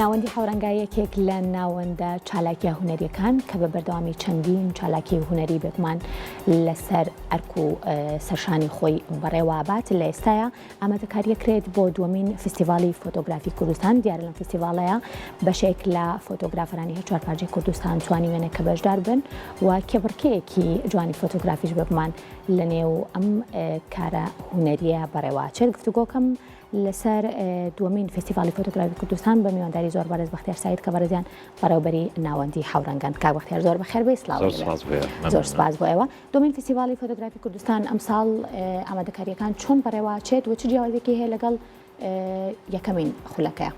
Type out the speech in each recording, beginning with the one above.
ناوەندی حەورەنگا یەکێک لە ناوەندە چالاکیە هونەریەکان کە بە بەردەوامی چەندین چالاکی هونەری بێگومان لەسەر ئەرک و سەرشانی خۆی بەڕێوابات لە ئێستاە ئامادەکاریەکرێت بۆ دووەمین فستیڤالی فۆتۆگرافی کوردستان دیارە لەم فستیڤاڵەیە بەشێک لە فۆتۆگرافەرانی هەر چوار پارچەی کوردستان توانیویانە کە بەشدار بن و کێبڕکێیەکی جوانی فۆتۆگرافیش بێگومان لە نێو ئەم کارە هونەریە بەڕێوەچێت گفتوگۆکەم لەسەر دووەمین فستیڤالی فۆتۆگرافی کوردستان بە میوانداری زۆر بەڕێز بەختیار سعید کە بەڕێزیان بەڕێوبەری ناوەندی حەورەنگەن کاک بەختیار زۆر بەخێر بێی سڵاو زۆر سپاس بۆ ئێوە دووەمین فستیڤالی فۆتۆگرافی کوردستان ئەمساڵ ئامادەکارییەکان چۆن بەڕێوەچێت و چ جیاوازیەکی هەیە لەگەڵ یەکەمین خولەکەیا؟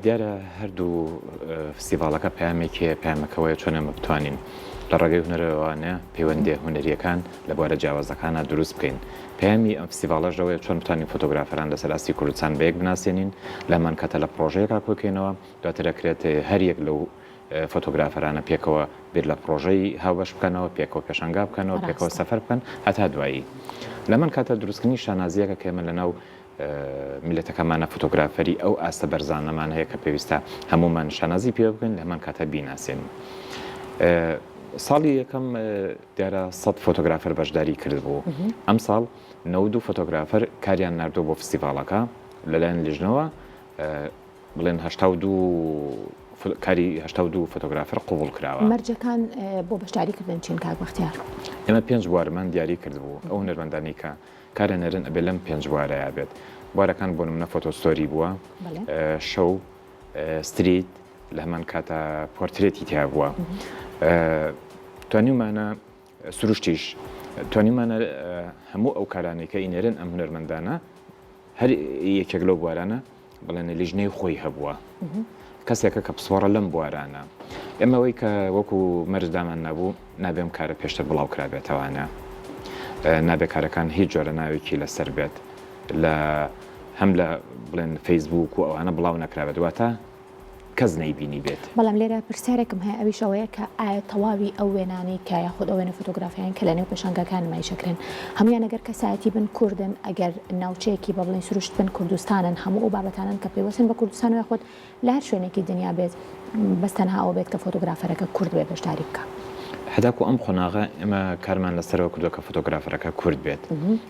دیارە هەردوو فستیڤاڵەکە پەیامێکی هەیە، پەیامەکە ئەوەیە چۆن ئێمە بتوانین لە ڕێگەی هونەرەوانە پەیوەندییە هونەرییەکان لە بوارە جیاوازەکانا دروست بکەین. پەیامی ئەم فستیڤاڵەش ئەوەیە چۆن بتوانین فۆتۆگرافەران لەسەر ئاستی کوردستان بەیەک بناسێنین، لە هەمان کاتا لە پڕۆژەیەکا کۆکەینەوە، دواتر ئەکرێت هەریەک لەو فۆتۆگرافەرانە پێکەوە بیر لە پڕۆژەی هاوبەش بکەنەوە، پێکەوە پێشانگا بکەنەوە، پێکەوە سەفەر بکەن، هەتا دوایی. لەمان کاتە دروستکردنی شانازییەکە کە ئێمە لەناو میللەتەکەمانە فۆتۆگرافەری ئەو ئاستە بەرزانەمان هەیە کە پێویستە هەموومان شانازی پێوە بکەین، لە هەمان کاتە بیناسێنین. ساڵی یەکەم دیارە سەد فۆتۆگرافەر بەشداری کردبوو، ئەمساڵ 92 فۆتۆگرافەر کاریان ناردووە بۆ فستیڤاڵەکە لەلایەن لیژنەوە، بڵێن 82 کاری 82 فۆتۆگرافەر قبوڵ کراوە. مەرجەکان بۆ بەشداری کردن چین کاک بەختیار؟ ئێمە پێنج بوارمان دیاری کردبوو، ئەو هونەرمەندانەی کە کار ئەنێرن ئەبێ لەم پێنج بوارەیا بێت. بوارەکان بۆ نمونە photo story بووە، شەو، street، لە هەمان کاتا پۆرترێتی تیا بووە. توانیومانە سروشتیش توانیومانە هەموو ئەو کارانەی کە ئینێرن ئەم هونەرمەندانە هەر یەکێک لەو بوارانە بڵێن لیژنەی خۆی هەبووە کەسێکە کە پسپۆڕە لەم بوارانە ئێمە ئەوەی کە وەکو مەرج دامان نەبوو نابێم کارە پێشتر بڵاو کرابێتەوانە نابێ کارەکان هیچ جۆرە ناوێکی لەسەر بێت لە هەم لە بڵێن فەیسبوک و ئەوانە بڵاو نەکرابێت واتە کەس نەیبینیبێت. بەڵام لێرە پرسیارێکم هەیە ئەویش ئەوەیە کە ئایا تەواوی ئەو وێنانەی کە یاخود ئەو وێنە فۆتۆگرافیانەی کە لەنێو پێشانگاکان نمایش ئەکرێن هەموویان ئەگەر کەسایەتی بن کوردن ئەگەر ناوچەیەکی بە بڵێین سروشت بن کوردستانن هەموو ئەو بابەتانەن کە پەیوەستن بە کوردستان و یاخود لە هەر شوێنێکی دنیا بێت بەس تەنها ئەوە بێت کە فۆتۆگرافەرەکە کورد بێ بەشداری بکا. هەتاکو ئەم قۆناغە ئێمە کارمان لەسەرەوە کردووە کە فۆتۆگرافەرەکە کورد بێت.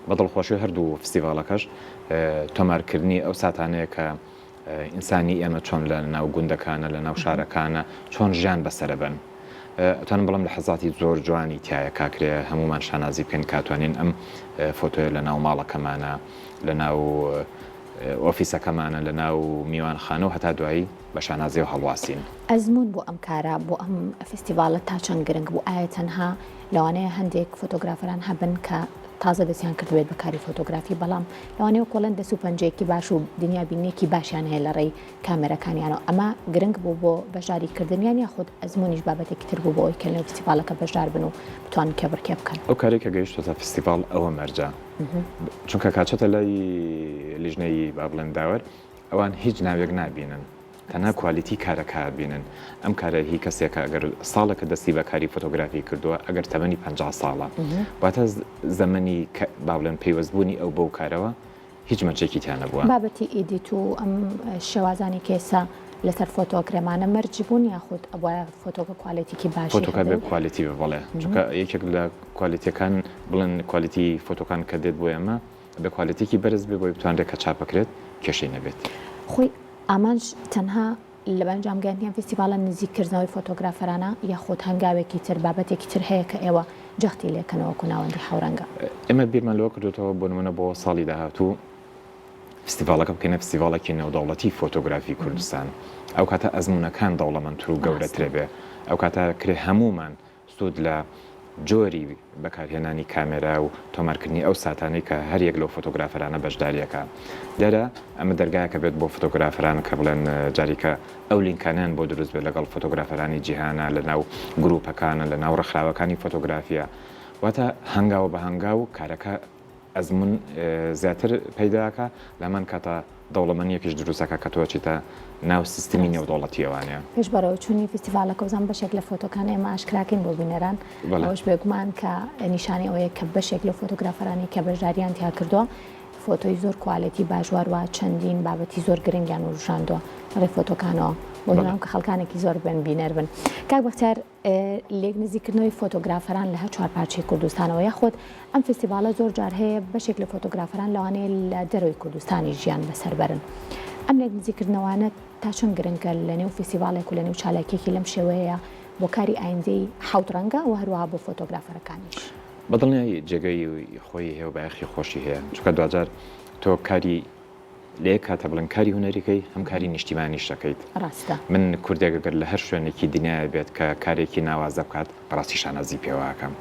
بە دڵخۆشی هەردوو فستیڤاڵەکەش تۆمارکردنی ئەو ساتانەیە کە ئینسانی ئێمە چۆن لە ناو گوندەکانە، لە ناو شارەکانە چۆن ژیان بەسەرە بەن. ئەتوانم بڵێم لەحەزاتی زۆر جوانی تیایە کاکرێ هەموومان شانازی بکەین کە توانین ئەم فۆتۆیە لە ناو ماڵەکەمانە، لە ناو ئۆفیسەکەمانە، لە ناو میوانخانە و هەتا دوایی بە شانازیەوە هەڵواسین. ئەزموون بۆ ئەم کارە، بۆ ئەم فستیڤاڵە تا چەند گرنگ بوو؟ ئایا تەنها لەوانەیە هەندێک فۆتۆگرافەران هەبن کە تازە دەستیان کردبێت بە کاری فۆتۆگرافی، بەڵام لەوانەیە وەکو ئەڵێن دەست و پەنجەیەکی باش و دنیا بینینێکی باشیان هەیە لە ڕێی کامێرەکانیانەوە، ئەمە گرنگ بوو بۆ بەشداری کردنیان یاخود ئەزموونیش بابەتێکی تر بوو بۆ ئەوەی کە لەنێو فستیڤاڵەکە بەشدار بن و بتوانن کێبڕکێ بکەن؟ ئەو کارەی کە گەیشتۆتە فستیڤاڵ ئەوە مەرجە، چونکە کاچەتە لای لیژنەی با بڵێن داوەر ئەوان هیچ ناوێک نابینن، تەنها quality کارەکە ئەبینن، ئەم کارە هی کەسێکە ئەگەر ساڵێکە دەستی بە کاری فۆتۆگرافی کردووە ئەگەر تەمەنی 50 ساڵە واتە زەمەنی با بڵێم پەیوەستبوونی ئەو بەو کارەوە هیچ مەرجێکی تیا نەبووە. بابەتی edit و ئەم شێوازانی کە ئێستا لەسەر فۆتۆ ئەکرێمانە مەرج بوون یاخود ئەبوایە فۆتۆکە quality ێکی باشی فۆتۆکە بێ quality بێ بەڵێ چونکە یەکێک لە quality ەکان بڵێن quality فۆتۆکان کە دێت بۆ ئێمە بە quality ێکی بەرز بێ بۆی بتوانرێت کە چاپ بکرێت کێشەی نەبێت. خۆی ئامانج تەنها لە بەئەنجام گەیاندنی ئەم فیستیڤاڵە نزیک کردنەوەی فۆتۆگرافەرانە یاخود هەنگاوێکی تر بابەتێکی تر هەیە کە ئێوە جەختی لێکەنەوە وەکو ناوەندی حەورەنگە؟ ئێمە بیرمان لەوە کردۆتەوە بۆ نمونە بۆ ساڵی داهاتوو فیستیڤاڵەکە بکەینە فیستیڤاڵێکی نێودەوڵەتی فۆتۆگرافی کوردستان ئەو کاتە ئەزموونەکان دەوڵەمەندتر و گەورەترە بێ ئەو کاتە کرێ هەموومان سوود لە جۆری بەکارهێنانی کامێرا و تۆمارکردنی ئەو ساتانەی کە هەریەک لەو فۆتۆگرافەرانە بەشداریەکە. دیارە ئەمە دەرگایەکە بێت بۆ فۆتۆگرافەران کە بڵێن جاریکە ئەو لینکانەیان بۆ دروست بێت لەگەڵ فۆتۆگرافەرانی جیهانە لە ناو گروپەکانە لە ناو ڕێکخراوەکانی فۆتۆگرافیە واتە هەنگاو بە هەنگاو کارەکە ئەزموون زیاتر پەیدا ئەکا، لە هەمان کاتا دەوڵەمەنییەکیش دروست ئەکا کە تۆ ئەچیتە ناو سیستمی نێودەوڵەتییەوانە. پێش بەڕێوەچوونی فیستیڤاڵەکە وزان بەشێک لە فۆتۆکان ئێمە ئاشکراکەین بۆ بینەران، ئەوەش بێگومان کە نیشانەی ئەوەیە کە بەشێک لەو فۆتۆگرافەرانەی کە بەشداریان تیا کردووە. فۆتۆی زۆر کوالێتی باش واروا چەندین بابەتی زۆر گرنگیان وروژاندووە لەڕێی فۆتۆکانەوە بۆ هیوام کە خەڵکانێکی زۆر بن بینەر بن کاک بەختیار لێک نزیکردنەوەی فۆتۆگرافەران لە هەر چوار پارچەی کوردستانەوە یاخود ئەم فستیڤاڵە زۆر جار هەیە بەشێک لە فۆتۆگرافەران لەوانەیە لە دەرەوەی کوردستانی ژیان بەسەر بەرن ئەم لێک نزیکردنەوانە تا چەند گرنگە لە نێو فستیڤاڵێک و لە نێو چالاکیەکی لەم شێوەیە بۆ کاری ئایندەی حەوت ڕەنگە و هەروەها بۆ فۆتۆگرافەرەکانیش. بە دڵنیایی جێگەی خۆی هەیە و بایەخی خۆشی هەیە، چونکە دواجار تۆ کاری لە یەک کاتە بڵێن کاری هونەریکەی هەم کاری نیشتیمانیش دەکەیت. ڕاستە. من کوردێک گەر لە هەر شوێنێکی دنیایا بێت کە کارێکی ناوازە بکات بەڕاستی شانازی پێوە ئەکەم.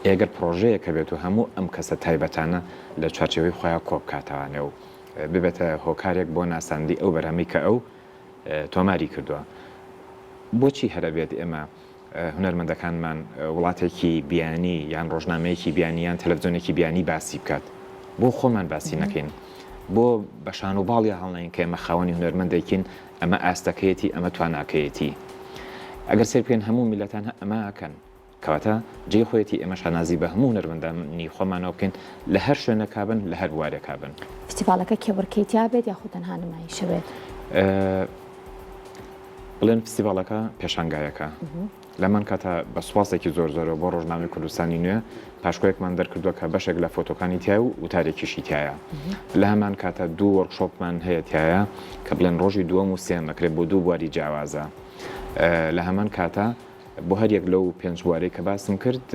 ئێ گەر پڕۆژەیەک هەبێت و هەموو ئەم کەسە تایبەتانە لە چوارچێوەی خۆیا کۆ بکاتەوانێ و ببێتە هۆکارێک بۆ ناساندی ئەو بەرهەمەی کە ئەو تۆماری کردووە. بۆچی هەر ئەبێت ئێمە هونەرمەندەکانمان وڵاتێکی بیانی یان ڕۆژنامەیەکی بیانی یان تەلەفزیۆنێکی بیانی باسی بکات؟ بۆ خۆمان باسی نەکەین؟ بۆ بە شان و باڵیا هەڵنەین کە ئێمە خاوەنی هونەرمەندێکین، ئەمە ئاستەکەیەتی، ئەمە تواناکەیەتی. ئەگەر سەیر بکەین هەموو میللەتان ئەمە ئەکەن. کەواتە جێی خۆیەتی ئێمە شانازی بە هەموو هونەرمەندانی خۆمانەوە بکەین لە هەر شوێنێکا بن، لە هەر بوارێکا بن. فیستیڤاڵەکە کێبڕکێی تیا بێت یاخود تەنها نمایشە بێت؟ بڵێن فیستیڤاڵەکە پێشانگایەکە. لەمان کاتە بە سوپاسێکی زۆر زۆرەوە بۆ ڕۆژنامەی کوردستانی نوێ پاشکۆیەکمان دەرکردووە کە بەشێک لە فۆتۆکانی تیایە و وتارێکیشی تیایە. لە هەمان کاتە دوو وۆرکشۆپمان هەیە تیایە کە بڵێن ڕۆژی دووەم و سێیەم ئەکرێت بۆ دوو بواری جیاوازە. لە هەمان کاتە بۆ هەر یەک لەو پێنج بوارەی کە باسم کرد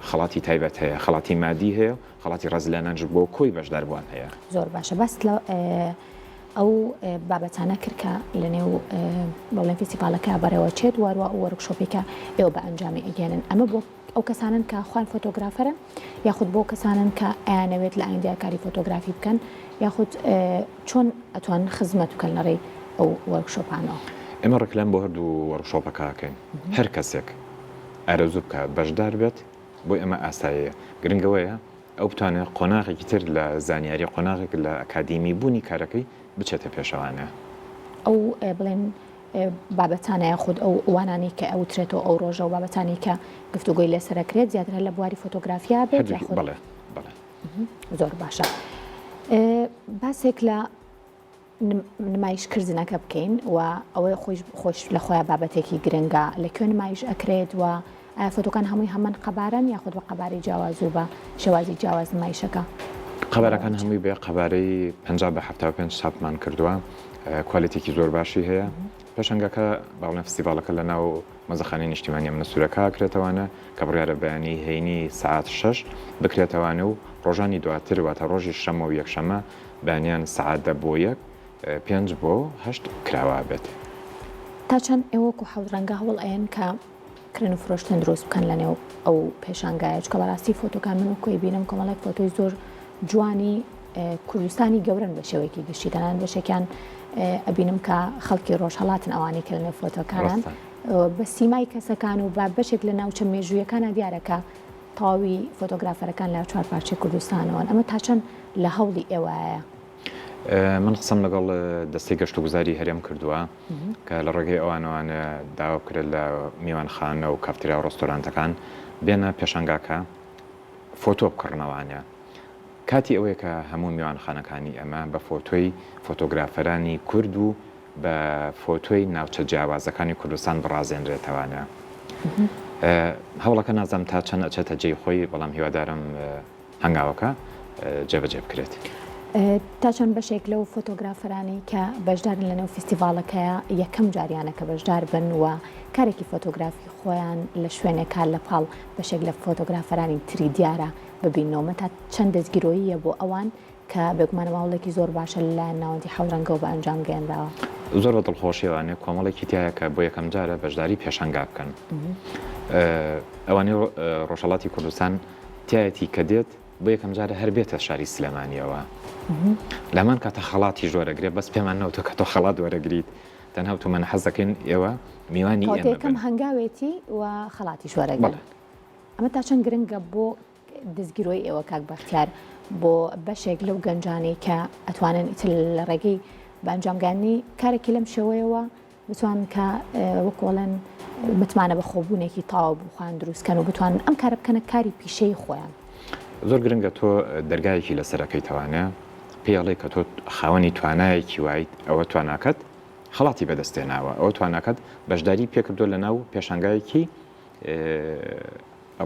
خەڵاتی تایبەت هەیە، خەڵاتی مادی هەیە و خەڵاتی ڕێزلێنانش بۆ کۆی بەشداربووان هەیە. زۆر باشە باست لە ئەو بابەتانە کرد کە لە نێو بەڵێن فیستیڤاڵەکە بەڕێوەچێت و هەروەها ئەو وۆرکشۆپی کە ئێوە بە ئەنجامی ئەگەیەنن ئەمە بۆ ئەو کەسانەن کە خۆیان فۆتۆگرافەرن یاخود بۆ کەسانن کە ئەیانەوێت لە ئایندەیا کاری فۆتۆگرافی بکەن یاخود چۆن ئەتوانن خزمەت بکەن لە ڕێی ئەو وۆرکشۆپانەوە؟ ئێمە ڕێکلام بۆ هەردوو وۆرکشۆپەکە ئەکەین هەر کەسێک ئارەزوو بکات بەشدار بێت بۆ ئێمە ئاساییە گرنگ ئەوەیە ئەو بتوانێت قۆناغێکی تر لە زانیاری قۆناغێک لە ئەکادیمی بوونی کارەکەی بچێتە پێشەوانە. ئەو بڵێن بابەتانە یاخود ئەو وانانەی کە ئەوترێتەوە ئەو ڕۆژە و بابەتانەی کە گفتوگۆی لەسەر ئەکرێت زیاتر هەر لە بواری فۆتۆگرافیا بێت یاخود؟ بەڵێ بەڵێ. زۆر باشە باسێک لە نمایش کردنەکە بکەین و ئەوەی خۆش خۆش لە خۆیان بابەتێکی گرنگە لە کوێ نمایش ئەکرێت و ئایا فۆتۆکان هەمووی هەمان قەبارەن یاخود بە قەبارەی جیاواز و بە شێوازی جیاواز نمایشەکە؟ قەبارەکان هەمووی بە قەبارەی 50 بە 75 چاپمان کردووە کوالێتێکی زۆر باشی هەیە پێشەنگەکە باڵێن فستیڤاڵەکە لە ناو مۆزەخانەی نیشتیمانی ئەمنە سوورەکە ئەکرێتەوانە کە بڕیارە بەیانی هەینی سەعات شەش بکرێتەوانە و ڕۆژانی دواتر واتە ڕۆژی شەممە و یەکشەممە بەیانیان سەعات دە بۆ یەک پێنج بۆ هەشت کراوە ئەبێت. تا چەند ئێوە وەکو حەوت ڕەنگە هەوڵ ئەیەن کە کڕین و فرۆشتن دروست بکەن لە نێو ئەو پێشانگایە چونکە بەڕاستی فۆتۆکان من وەکو ئەیبینم کۆمەڵێک فۆتۆی زۆر جوانی کوردستانی گەورەن بە شێوەیەکی گشتی تەنانەت بەشێکیان ئەبینم کە خەڵکی ڕۆژهەڵاتن ئەوانەی کە لەنێو فۆتۆکانن بە سیمای کەسەکان و بە بەشێک لە ناوچە مێژوویەکانە دیارە کە تەواوی فۆتۆگرافەرەکان لە چوار پارچەی کوردستانەوەن ئەمە تا چەند لە هەوڵی ئێوەیە؟ من قسەم لەگەڵ دەستەی گەشتوگوزاری هەرێم کردووە کە لە ڕێگەی ئەوانەوانە داوا بکرێت لە میوانخانە و کافتریا و ڕێستۆرانتەکان بێنە پێشانگاکە فۆتۆ بکڕنەوانە. کاتی ئەوەیە کە هەموو میوانخانەکانی ئێمە بە فۆتۆی فۆتۆگرافەرانی کورد و بە فۆتۆی ناوچە جیاوازەکانی کوردستان بڕازێنرێتەوانە. هەوڵەکە نازانم تا چەند ئەچێتە جێی خۆی، بەڵام هیوادارم هەنگاوەکە جێبەجێ بکرێت. تا چەند بەشێک لەو فۆتۆگرافەرانەی کە بەشدارن لەنێو فیستیڤاڵەکەیا یەکەم جاریانە کە بەشدار بن و کارێکی فۆتۆگرافی خۆیان لە شوێنێکا لە پاڵ بەشێک لە فۆتۆگرافەرانی تری دیارە ببیننەوە مە تا چەند دەستگیرۆییە بۆ ئەوان کە بێگومان ئەمە هەوڵێکی زۆر باشە لەلایەن ناوەندی حەوت ڕەنگەوە بە ئەنجام گەیەنراوە. زۆر بە دڵخۆشیەوانێ کۆمەڵێکی تیایە کە بۆ یەکەم جارە بەشداری پێشانگا بکەن. ئەوانەی ڕۆژهەڵاتی کوردستان تیایەتی کە دێت بۆ یەکەم جارە هەر بێتە شاری سلێمانیەوە. لە هەمان کاتە خەڵاتیش وەرەگرێ بەس پێمان نەوتوە کە تۆ خەڵات وەرەگریت تەنها وتومانە حەز دەکەین ئێوە میوانی کەواتە ئێمە یەکەم بن. هەنگاوێتی و خەڵاتیش وەرەگرن. بەڵێ. ئەمە تا چەند گرنگە بۆ دەستگیرۆی ئێوە کاک بەختیار بۆ بەشێک لەو گەنجانەی کە ئەتوانن ئیتر لە ڕێگەی بە ئەنجامگەیاندنی کارێکی لەم شێوەیەوە بتوانن کە وەکۆڵێن متمانە بە خۆبوونێکی تەواو بۆ خۆیان دروستکەن و بتوانن ئەم کارە بکەنە کاری پیشەی خۆیان. زۆر گرنگە تۆ دەرگایەکی لەسەر ئەکەیتەوانێ. پێی ئەڵێ کە تۆ خاوەنی توانایەکی وایت ئەوە تواناکەت خەڵاتی بەدەستێناوە ئەوە تواناکەت بەشداری پێکردووە لە ناو پێشانگایەکی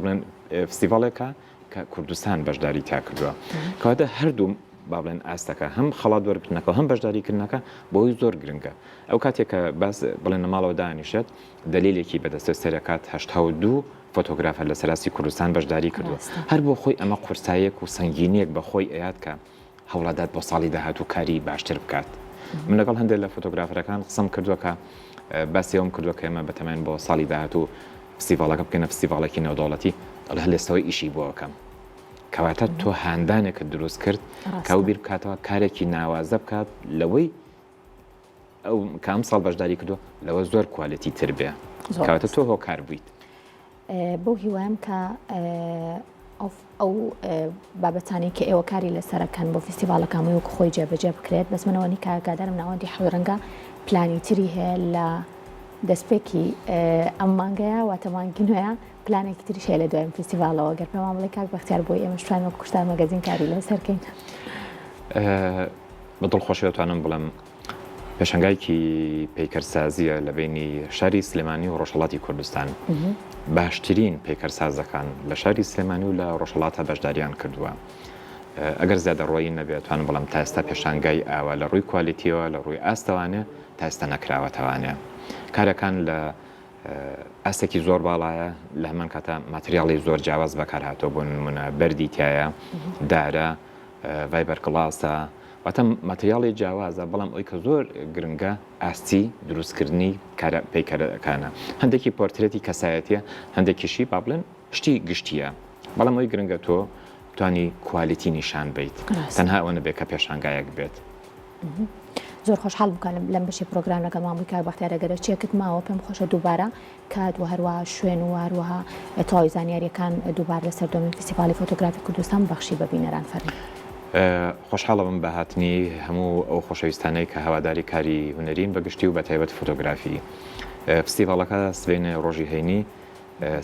بڵێن فستیڤاڵێکە کە کوردستان بەشداری تیا کردووە کەواتە هەردوو با بڵێن ئاستەکە هەم خەڵات وەرگرتنەکە هەم بەشداریکردنەکە بۆی زۆر گرنگە ئەو کاتێک کە باس بڵێن لە ماڵەوە دانیشێت دەلیلێکی بەدەستە سەرەکات 82 فۆتۆگرافەر لە سەراسی کوردستان بەشداری کردووە هەر بۆ خۆی ئەمە قورسایەک و سەنگینیەک بە خۆی ئەیات کە هەوڵادات بۆ ساڵی داهاتوو کاری باشتر بکات من لەگەڵ هەندێک لە فۆتۆگرافەرەکان قسەم کردووە کە باسی ئەوم کردووە کە ئێمە بەتەماین بۆ ساڵی داهاتوو فستیڤاڵەکە بکەینە فستیڤاڵێکی نێودەوڵەتی ئەڵێ هەر لێستەوە ئیشی بۆ ئەکەم کەواتە تۆ هاندانێکت دروست کرد کە ئەو بیر بکاتەوە کارێکی ناوازە بکات لەوەی ئەو کە ئەم ساڵ بەشداری کردووە لەوە زۆر quality تر بێ کەواتە تۆ هۆکار بوویت. بەو هیوایەم کە ئەو بابەتانەی کە ئێوە کاری لەسەرەکەن بۆ فیستیڤاڵەکان وەکو خۆی جێبەجێ بکرێت بەس منەوە نیکا ئاگادارم ناوەندی حەوت ڕەنگە پلانی تری هەیە لە دەستپێکی ئەم مانگەیە واتە مانگی نوێیە پلانێکی تریش هەیە لە دوایین فیستیڤاڵەوە گەر پێمان بڵێ کاک بەختیار بۆی ئێمەش توانین وەک کوشتار مەگەزین کاری لەسەر کەین. بە دڵخۆشیەوە توانم بڵێم پێشەنگایەکی پەیکەرسازیە لە بینی شاری سلێمانی و ڕۆژهەڵاتی کوردستان باشترین پەیکەرسازەکان لە شاری سلێمانی و لە ڕۆژهەڵاتە بەشداریان کردووە ئەگەر زیادە ڕۆیی نەبێت توانم بڵێم تا ئێستا پێشانگای ئاوا لە ڕووی quality ەوە لە ڕووی ئاستەوانێ تا ئێستا نەکراوەتەوانێ کارەکان لە ئاستێکی زۆر باڵایە لە هەمان کاتە ماتریاڵی زۆر جیاواز بەکارهاتووە بۆ نمونە بەردی تایە دارە ڤایبەر گڵاسە واتە ماتریاڵی جیاوازە بەڵام ئەوی کە زۆر گرنگە ئاستی دروستکردنی کارە پەیکەرەکانە هەندێکی پۆرترێتی کەسایەتیە هەندێکیشی با بڵێن شتی گشتیە بەڵام ئەوی گرنگە تۆ توانی quality نیشان بیت تەنها ئەوە نەبێت کە پێشانگایەک بێت. زۆر خۆشحاڵ بووم کە لەم بەشی پرۆگرام لەگەڵمان بووی کاک بەختیار ئەگەر چێکت ماوە پێم خۆشە دووبارە کات و هەروەها شوێن و هەروەها تەواوی زانیاریەکان دووبار لەسەر دۆمین فیستیڤاڵی فۆتۆگرافی کوردستان بەخشی بە بینەران فەرموو. خۆشحاڵەبم بە هاتنی هەموو ئەو خۆشەویستانەی کە هەواداری کاری هونەرین بە گشتی و بە تایبەت فۆتۆگرافی. فستیڤاڵەکە سبەینێ ڕۆژی هەینی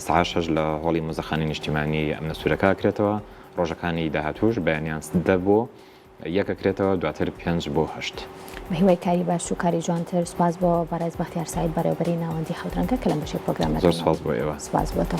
سەعات شەش لە هۆڵی موزەخانەی نیشتیمانی ئەمنە سوورەکە ئەکرێتەوە، ڕۆژەکانی داهاتووش بەیانیان دە بۆ یەک ئەکرێتەوە دواتر پێنج بۆ هەشت. بە هیوای کاری باش و کاری جوانتر سوپاس بۆ بەڕێز بەختیار سەعید بەڕێوەبەری ناوەندی حەوت ڕەنگە کە لەم بەشەی پرۆگرامەکەمان زۆر سوپاس بۆ ئێوە. سوپاس بۆ تۆ.